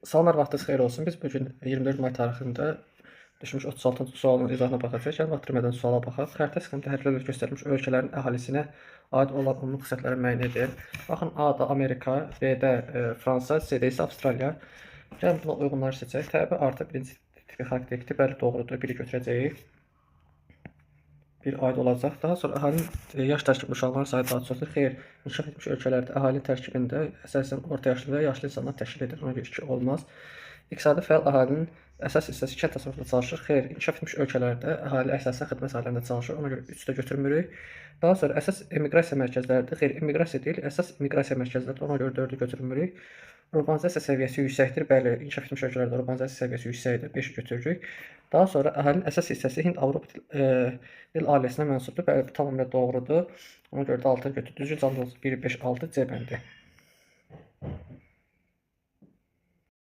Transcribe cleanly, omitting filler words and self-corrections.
Salamlar, vaxtınız xeyir olsun. Biz bugün 24 may tarixində düşmüş 36-cı sualın izahına baxacağıq. Gəlin vaxt itirmədən suala baxaq. Xəritə sxemdə hərflərlə göstərilmiş ölkələrin əhalisinə aid olan ümumi xüsusiyyətləri müəyyən edin. Baxın, A-da Amerika, B-də Fransa, C-də isə Avstraliya. Gəlin buna uyğunları seçək. Təbii artı birinci tipi xarakterikdir. Bəli, doğrudur. Biri götürəcəyik. Bir aid olacaq. Daha sonra əhalinin yaş tərkibli uşaqların sayı daha çoxdur. Xeyr, inkişaf etmiş ölkələrdə əhalinin tərkibində əsasən orta yaşlı və yaşlı insanlar təşkil edir. Ona görə 2 olmaz. İqtisadi fəal əhalinin əsas hissəsi kənd təsərrüfatında çalışır. Xeyr, inkişaf etmiş ölkələrdə əhali əsasən xidmət sahələrində çalışır. Ona görə 3 də götürmürük. Daha sonra əsas emiqrasiya mərkəzləridir. Xeyr, emiqrasiya deyil, əsas miqrasiya mərkəzləridir. Ona görə 4-ü götürmürük. Urbanizasiya səviyyəsi yüksəkdir. Bəli, inkişaf etmiş ölkələrdə urbanizasiya səviyyəsi yüksəkdir. 5-i götürürük. Daha sonra əhalinin əsas hissəsi Hind-Avropa dil ailəsinə mənsubdur. Bəli, bu tamamilə doğrudur. Ona görə də 6-nı götür. Düzgün cavabımız 1, 5, 6 C bəndi.